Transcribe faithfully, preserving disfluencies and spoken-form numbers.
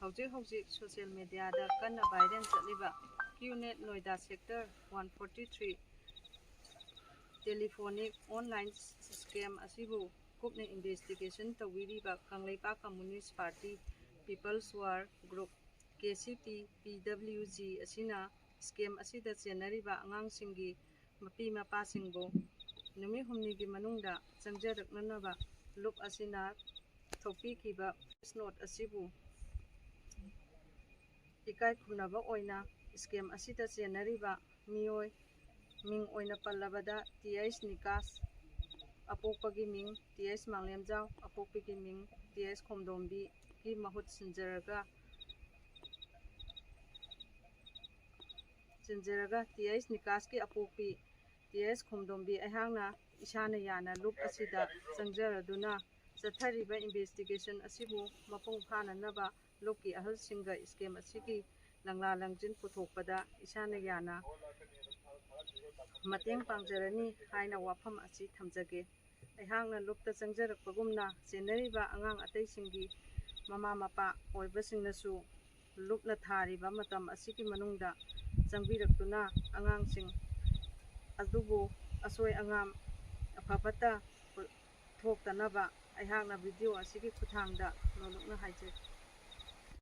ꯍꯧꯖꯤꯛ ꯍꯧꯖꯤꯛ ꯁꯣꯁꯤꯌꯦꯜ ꯃꯦꯗꯤꯌꯥꯗ ꯀꯟꯅ ꯚꯥꯏꯔꯦꯜ ꯆꯠꯂꯤꯕ QNet Noida sector one forty three telephonic online scam ꯑꯁꯤꯕꯨ ꯀꯨꯞꯅ ꯏꯟꯚꯦꯁꯇꯤꯒꯦꯁꯟ ꯇꯧꯕꯤꯔꯤꯕ Kangleipak communist party, people's war group, K C P, P W G ꯑꯁꯤꯅ ꯁ꯭ꯀꯦꯝ ꯑꯁꯤꯗ ꯆꯦꯟꯅꯔꯤꯕ ꯑꯉꯥꯡꯁꯤꯡꯒꯤ ꯃꯄꯤ ꯃꯄꯥꯁꯤꯡꯕꯨ ꯅꯨꯃꯤꯠ ꯍꯨꯝꯅꯤꯒꯤ ꯃꯅꯨꯡꯗ ꯆꯪꯖꯔꯛꯅꯅꯕ ꯂꯨꯞ ꯑꯁꯤꯅ ꯊꯣꯛꯄꯤꯈꯤꯕ ꯅꯣꯠ ꯑꯁꯤꯕꯨ ꯏꯀꯥꯏ ꯈꯨꯝꯅꯕ ꯑꯣꯏꯅ ꯁ꯭ꯀꯦꯝ ꯑꯁꯤꯗ ꯆꯦꯟꯅꯔꯤꯕ ꯃꯤꯑꯣꯏ ꯃꯤꯡ ꯑꯣꯏꯅ ꯄꯜꯂꯕꯗ ꯇꯤ ꯑꯩꯆ ꯅꯤꯀꯥꯁ, ꯑꯄꯣꯛꯄꯒꯤ ꯃꯤꯡ ꯇꯤ ꯑꯩꯆ ꯃꯥꯡꯂꯦꯝꯖꯥꯎ, ꯑꯄꯣꯛꯄꯤꯒꯤ ꯃꯤꯡ ꯇꯤ ꯑꯩꯆ ꯈꯣꯝꯗꯣꯝꯕꯤꯒꯤ ꯃꯍꯨꯠ ꯁꯤꯟꯖꯔꯒ, ꯁꯤꯟꯖꯔꯒ ꯇꯤ ꯑꯩꯆ ꯅꯤꯀꯥꯁꯀꯤ ꯑꯄꯣꯛꯄꯤ ꯇꯤ ꯑꯩꯆ ꯈꯣꯝꯗꯣꯝꯕꯤ ꯑꯩꯍꯥꯛꯅ ꯏꯁꯥꯅ ꯌꯥꯅ ꯂꯨꯞ ꯑꯁꯤꯗ ꯆꯪꯖꯔꯗꯨꯅ ꯆꯠꯊꯔꯤꯕ ꯏꯟꯚꯦꯁꯇꯤꯒꯦꯁꯟ ꯑꯁꯤꯕꯨ ꯃꯄꯨꯡ ꯐꯥꯅꯅꯕ ꯂꯨꯞꯀꯤ ꯑꯍꯜꯁꯤꯡꯒ ꯁ꯭ꯀꯦꯝ ꯑꯁꯤꯒꯤ ꯂꯪꯂꯥ ꯂꯪꯖꯤꯟ ꯄꯨꯊꯣꯛꯄꯗ ꯏꯁꯥꯅ ꯌꯥꯅ ꯃꯇꯦꯡ ꯄꯥꯡꯖꯔꯅꯤ ꯍꯥꯏꯅ ꯋꯥꯐꯝ ꯑꯁꯤ ꯊꯝꯖꯒꯦ꯫ ꯑꯩꯍꯥꯛꯅ ꯂꯨꯞꯇ ꯆꯪꯖꯔꯛꯄꯒꯨꯝꯅ ꯆꯦꯟꯅꯔꯤꯕ ꯑꯉꯥꯡ ꯑꯇꯩꯁꯤꯡꯒꯤ ꯃꯃꯥ ꯃꯄꯥ ꯑꯣꯏꯕꯁꯤꯡꯅꯁꯨ ꯂꯨꯞꯅ ꯊꯥꯔꯤꯕ ꯃꯇꯝ ꯑꯁꯤꯒꯤ ꯃꯅꯨꯡꯗ ꯆꯪꯕꯤꯔꯛꯇꯨꯅ ꯑꯉꯥꯡꯁꯤꯡ ꯑꯗꯨꯕꯨ ꯑꯁꯣꯏ ꯑꯉꯥꯝ ꯑꯐ ꯐꯠꯇ ꯊꯣꯛꯇꯅꯕ ꯑꯩꯍꯥꯛꯅ ꯚꯤꯗꯤꯑꯣ ꯑꯁꯤꯒꯤ ꯈꯨꯠꯊꯥꯡꯗ ꯅꯣꯂꯨꯛꯅ ꯍꯥꯏꯖꯔꯤ꯫